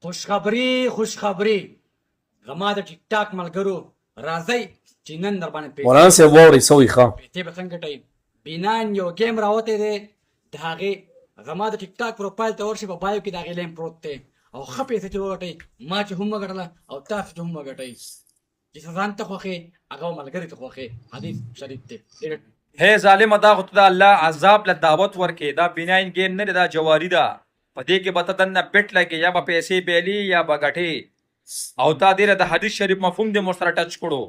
خوشخبری خوشخبری زما د ټیک ټاک ملګرو راځئ چې نن در باندې پیسې مولانا صاحب واورئ څه وایي ښه. پیسې به څنګه ګټئ بینان یو ګیم راوتی دی د هغې زما د ټیک ټاک پروفایل ته ورشئ په بایو کې د هغې لین پروت دی او ښه پیسې ترې وګټئ ما چې هم وګټله او تاسو چې هم وګټئ چې څه ځان ته خوښې هغه به ملګري ته خوښې حدیث شریف دی ډېر هی ظالمه دا خو ته د الله عذاب له دعوت ورکې دا بیناین ګیم نه دی دا جواري ده په دې کې به ته دننه بټ لګې یا به پیسې بیلې یا به ګټې او تا دې له د حدیث شریف مفهوم دې مور سره ټچ کړو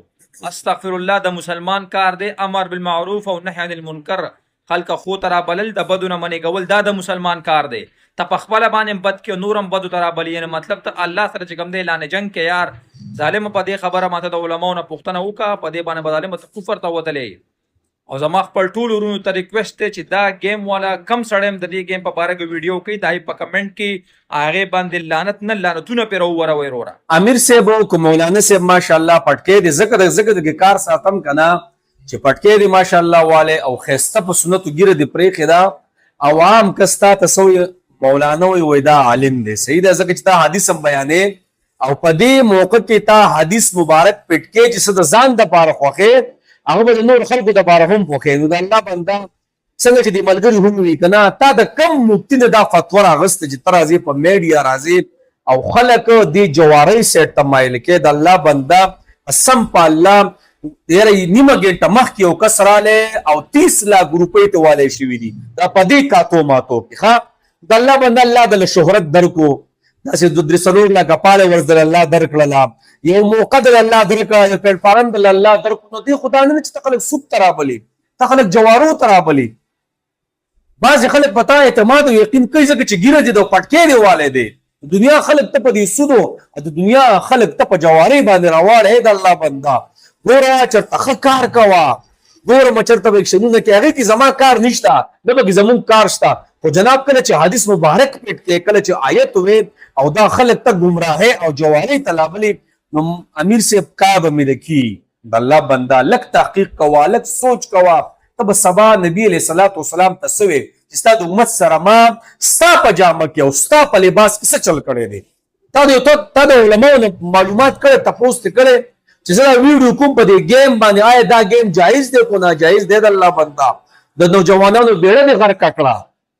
استغفر الله د مسلمان کار دی امر بالمعروف او نهی عن المنکر خلک ښو ته رابلل د بدو نه منع کول دا د مسلمان کار دی ته په خپله باندې هم بد کې او نور هم بدو ته رابلې یعنې مطلب ته الله سره چې کوم دی اعلان جنګ کې یار ظالمه په دې خبره ماته د علماو نه پوښتنه وکړه په دې باندې به ظالمه ته کفر ته وتلې او زما خپل ټول ورونو ته ریکوست دی چې دا ګیم والا کم سړی هم د دې ګیم په باره کې ویډیو کوي دا په کمنټ کې هغه باندې لعنت نه لعنتونه پرې راووروئ وروره. امیر صاحب او که مولانا صاحب ماشاءالله پټکی دی ځکه د ځکه د کار ساتم کنه چې پټکی دی ماشاءالله والے او خسته په سنتو ګیره دی پرېښې ده او عام کس تا ته څه وایي مولانا وایي وایي دا عالم دی صحیح ده ځکه چې تا حدیث هم بیانې او په دې موقع کې تا حدیث مبارک پټ کې چې څه د ځان دپاره خوښې هغه به د نورو خلکو دپاره هم خوښې نو د الله بنده څنګه چې د ملګري هم وي کنه تا د کم مفتی نه دا فتوا راغسته چې ته راځې په میډیا راځې او خلک دې جوارۍ سیټ ته مایل کې د الله بنده قسم په الله یاره نیمه ګنټه مخکې یو کس رالی او 30 لاک روپۍ ته والی شوي دي دا په دې کاتو ماتو کې ښه د الله بنده الله د شهرت درکو داسې دو درې څلور لاکه پاله ورځ د الله درکړله یو موقع د الله درکړه یو پلیټفارم د الله درکړو نو دې خو دا نه چې ته خلک سود ته رابلې ته خلک جوارو ته رابلې بعضې خلک په تا اعتماد او یقین کوي ځکه چې ږیره دې ده او پټکی دې والی دی دنیا خلک ته په دې سودو او د دنیا خلک ته په جوارۍ باندې راواړې ای د الله بنده ګوره چېرته ښه کار کوه ګوره مه چېرته به اکشنونه کې هغې کې زما کار نشته نه پکې زمونږ کار شته خو جناب کله چې حدیث مبارک پټ کې کله چې آیت وې او دا خلک ته ګمراهۍ او جوارۍ ته لابلې نو امیر صاحب کار به مې لکي د الله بنده لږ تحقیق کوه لږ سوچ کوه ته به سبا نبی علیه الصلاة والسلام ته څه وې چې ستا د امت سره ما ستا په جامه کې او ستا په لباس کې څه چل کړی دی تا د تا د علماو نه معلومات کړی تپوس دې کړی چې زه دا ویډیو کوم په دې ګیم باندې آیا دا ګیم جایز دی که ناجایز دی د الله بنده د نوجوانانو بیړه دې غرقه کړه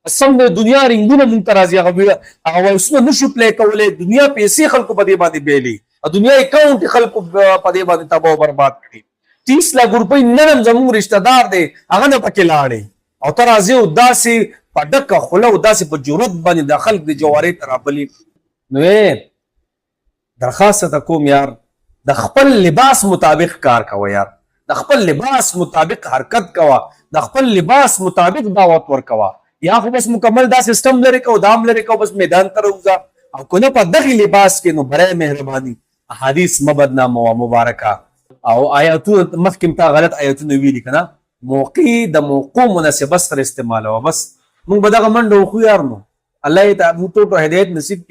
قسم دی دنیا رنګونه مونږ ته راځي هغه ویډیو هغه وایسونه نشو پلی کولی دنیا پیسې خلکو په دې باندې بیلي دنیا اکاونټ خلکو په دې باندې تباه او برباد کړي 30 لاک روپۍ نن هم زموږ رشته دار دی هغه نه پکې لاړې او ته راځې او داسې په ډکه خوله او داسې په جرأت باندې د خلک د جوارۍ ته رابلي نو درخواست ته کوم یار د خپل لباس مطابق کار کوه یار د خپل لباس مطابق حرکت کوه د خپل لباس مطابق دعوت ورکوه یا خو بس مکمل دا سیستم لري کو دام لري کو بس میدان ته راوځه او کنه په دغه لباس کې نو برای مهرباني احادیث مبدنامه مبارکه او آیاتونه مخکې تا غلط آیاتونه ویلي کنه موقع د موقع مناسبت سره استعمالوه بس موږ به دغه منډه وخو یار نو الله یې ته موږ ټول هدایت نصیب کړي.